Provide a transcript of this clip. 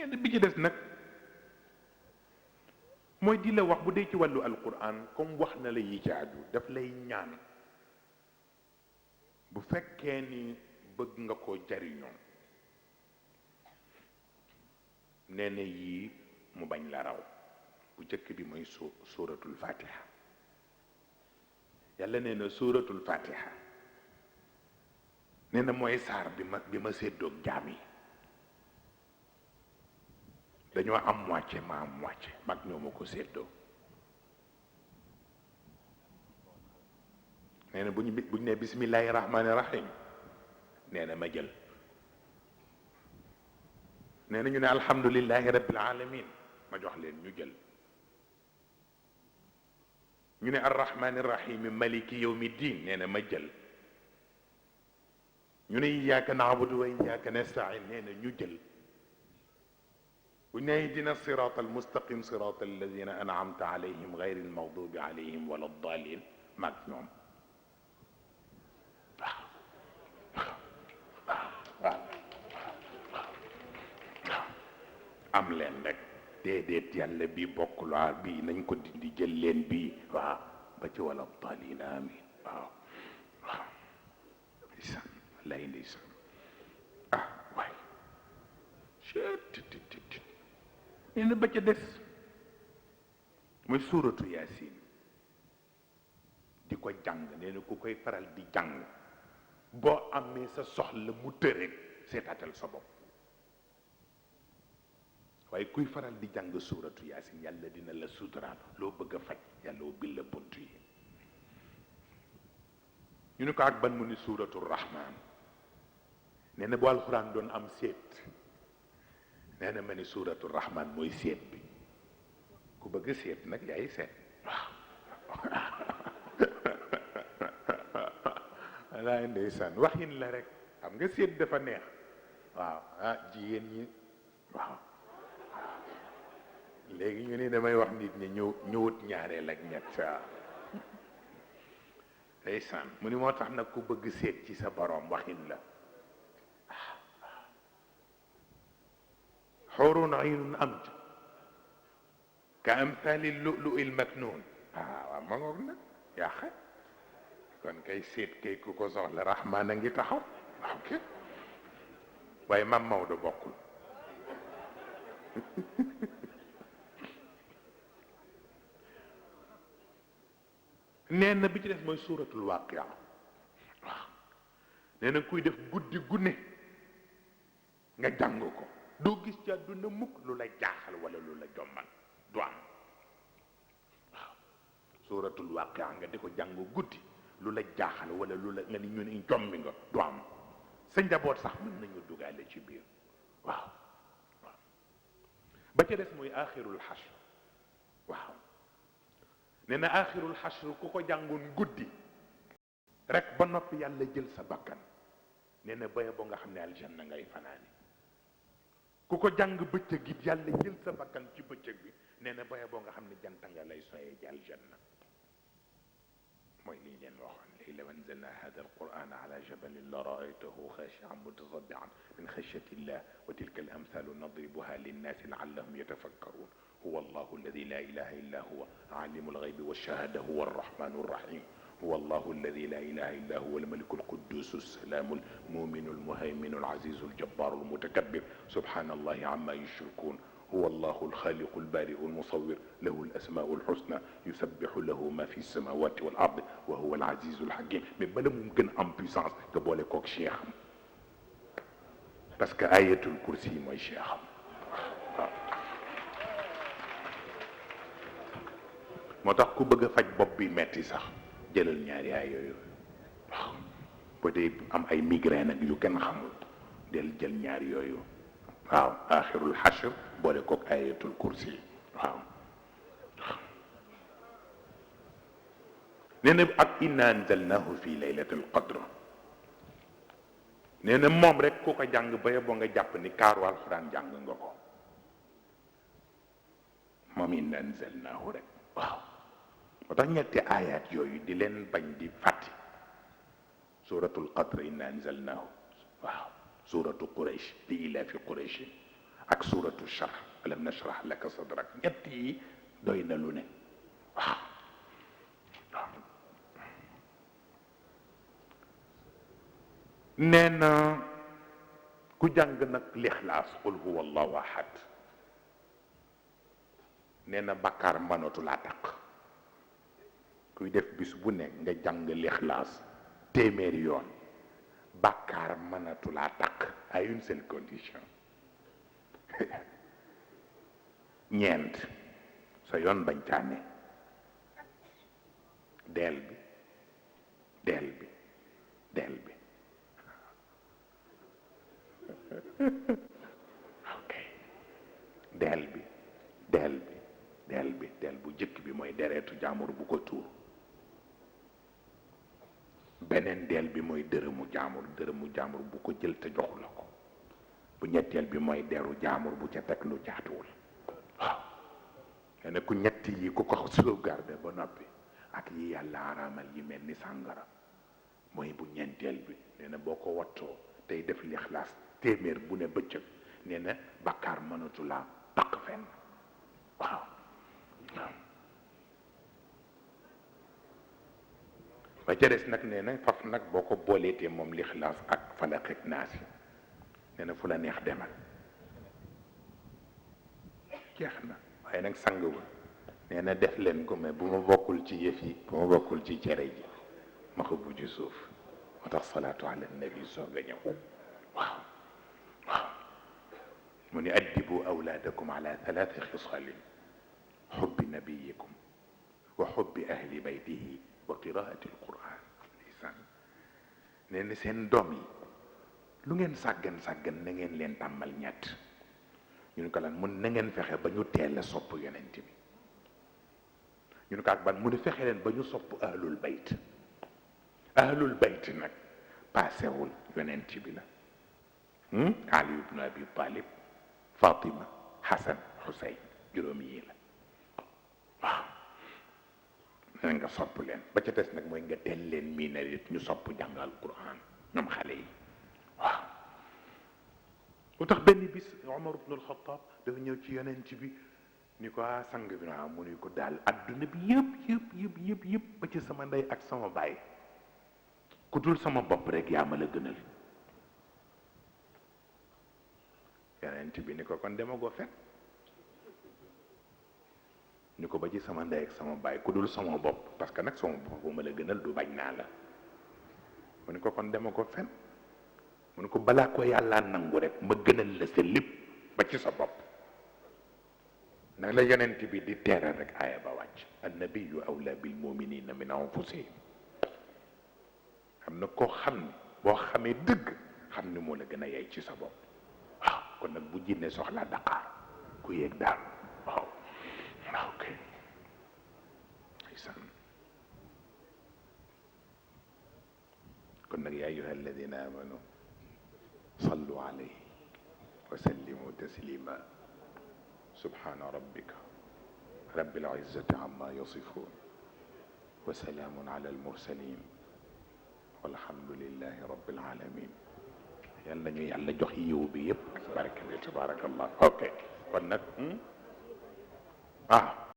nee na bi ci des nag mooy di la wax bu dee ci wàllu alquran comme wax na la yi ci aju daf lay ñaan bu fekkee ni bëgg nga koo jariñoo nee na yii mu bañ la raw bu jëkk bi mooy suuratul fatiha yàlla nee na suuratul fatiha nee na mooy saar bi ma séddoog jaam yi dañoo am moitié ma am moitié mag ñoo ma ko séddoo nee na bu ñu ne bismillahi rahmaani rahim nee na ma jël nee na ñu ne alhamdulillahi rabbil alamin ma jox leen ñu jël ñu ne arrahmaani rahim maliki yawmi din nee na ma jël ñu ne iyyaka na'budu wa iyyaka nasta'in nee na ñu jël bu ñu ne ihdina sirata almustaqim sirata alladina an'amta alayhim gayri almaghdubi alayhim wala ddalin mag ñoom am leen rek déedéet yàlla bii bokkul bii nañ ko dindi jël leen bii waaw ba ci wala ddalin amin waaw waaw ndeysaan lay ndeysaan waay nee na ba ca des mooy suuratu yaasin di ko jàng nee na ku koy faral di jàng boo amee sa soxla mu tëre seetaatal sa bopp waaye kuy faral di jàng suuratu yaasin yàlla dina la suturaal loo bëgg a faj yàlla ubbil la bunt yi ñu ne ko ak ban mu ni suuratu rahmaan nee na bu alxuraan doon am seet nee na ma ni suuratu rahmaan mooy seet bi ku bëgg seet nag yaay seet waaw walaay ndeysaan waxin la rek xam nga seet dafa neex waaw jigéen ñi waaw léegi ñu ni damay wax nit ñi ñëwut ñaareel ak ñett waaw ndeysaan mu ni moo tax nag ku bëgg seet ci sa boroom waxin la xurun aynun amj ka amthali lu'lu'i al-maknun waaw ma ngoog nag yaa xay kon kay seet kay ku ko soxla rahmaan a ngi taxaw ok waaye Mam Maodo bokkul nee na bi ci des mooy suuratul waaqia waaw nee na kuy def guddi gune nga jàng ko doo gis ci àdduna mukk lu la jaaxal wala lu la jommal du am waaw suuratul waaqia nga di ko jàng guddi lu la jaaxal wala lu la nga ni ñu ne jommi nga du am sa njaboot sax mën nañu dugaale ci biir waaw waaw ba ca des mooy aaxirul xashr waaw nee na aaxirul xashr ku ko jàngoon guddi rek ba noppi yàlla jël sa bakkan nee na baya boo nga xam ne aljanna ngay fanaani ku ko jàng bëccëg it yàlla jël sa bakkan ci bëccëg bi nee na baya boo nga xam ne jant nga lay soyee ci aljanna mooy li ñu leen waxoon léegi law anzalna hada alquran ala jabalin la raaytahu xaashian mutasaddian min xashyati llah wa tilka al amthalu nadribuha linnaasi laallahum yatafakkarun huwa allahu alladi la ilaha illa huwa alimu alghaybi walshahada huwa arrahmanu arrahim هو الله الذي لا إله إلا هو الملك القدوس السلام المؤمن المهيمن العزيز الجبار المتكبر سبحان الله عما يشركون هو الله الخالق البارئ المصور له الأسماء الحسنى يسبح له ما في السماوات والأرض وهو العزيز الحكيم mais bala mumkin am puissance nga boole koog cheikh am parce que ayatul kursi mooy cheikh am waaw moo tax ku bëgg a faj bopp bi metti sax jëlal ñaari ay yooyu waaw ba tey am ay migraine ak yu kenn xamul del jël ñaari yooyu waaw axirul xashr boole koog ayatul kursi waaw nee na ak inna anzalnahu fi laylatil qadr nee na moom rek ku ko jàng ba boo nga jàpp ni kaaru alxuraan jàng nga ko moom inna anzalnahu rek waaw moo tax ñetti ayat yooyu di leen bañ di fàtte suratul qadr inna anzalnahu waaw suratu quraish li ilaafi quraish ak suuratu sharh alam nashrah laka sadrak ñett yi doy na lu ne waaw nee na ku jàng nag lixlaas qul huwa allahu ahad nee na bàkkaar mënatu laa taq kuy def bis bu ne nga jàng lixlaas téeméeri yoon bàkkaar mënatu laa taq à une seule condition ñeent sa yoon bañ caane deel bi deel bi deel bi ok deel bi deel bi deel bi deel bu jëkk bi mooy deretu jaamur bu ko tuur beneen deel bi mooy dërëmu jaamur bu ko jël te joxu la ko bu ñetteel bi mooy deru jaamur bu ca teg lu jaatuwul waaw nee na ku ñett yi ku ko sauvegarde ba noppi ak yi yàlla araamal yi mel ni sàngara mooy bu ñeenteel bi nee na boo ko wattoo tey def lixlaas téeméer bu ne bëccëg nee na bàkkaar mënatu laa taq fenn waaw waaw ba ca des nag nee na faf nag boo ko booleetee moom lixlaas ak falaq ak naas yi nee na fu la neex demal jeex na waaye nag sang ba nee na def leen ko mais bu ma bokkul ci yëf yi bu ma bokkul ci cere ji ma ko bu ci suuf moo tax salaatu ala nabi soog a ñëw waaw waaw mu ni addibu awlaadakum ala thalathi xisalin xubbi nabiyikum wa xubbi ahli baytihi wa qiraati alquran ndeysaan nee na seen doom yi lu ngeen sàggan sàggan na ngeen leen tàmmal ñett ñu ne ko lan mun na ngeen fexe ba ñu teel a sopp yonent bi ñu ne ko ak ban mu ne fexe leen ba ñu sopp ahlul bayt nag paasewul yonent bi la Ali ibn Abi Talib Fatima Hasan Husayn juróom yi la waaw na nga sopp leen ba ca des nag mooy nga teel leen miinal it ñu sopp jàngal Quran ñoom xale yi waaw lu tax benn bis Omar ibn al-Khattab dafa ñëw ci yonent bi ni ko sang bi naa mu ni ko daal adduna bi yëpp ba ci sama ndey ak sama baay ku dul sama bopp rek yaa ma la gënal yonent bi ni ko kon dema goo fen ni ko ba ci sama ndey ak sama baay ku dul sama bopp parce que nag sama bopp bu ma la gënal du bañ naa la mu ni ko kon dema ko fen mu ni ko balaa ko yàlla nangu rek ma gënal la sa lépp ba ci sa bopp nag la yonent bi di teeral rek aaya ba wàcc annabiyu awla bil muminina min anfusihim xam na koo xam ni boo xamee dëgg xam ni moo la gën a yey ci sa bopp waaw kon nag bu jinne soxlaa Dakar ku yéeg daal waaw waaw kay ndeysaan kon nag yaa ayyuha alladina amanu sallu alayhi wa sallimu taslima subhana rabbika rabbil izzati amma yasifun wa salaamun ala almursalin walhamdulillahi rabbil alamin yal nañu yàlla jox yiw bi yëpp ak barke bi tabarakallah ok kon nag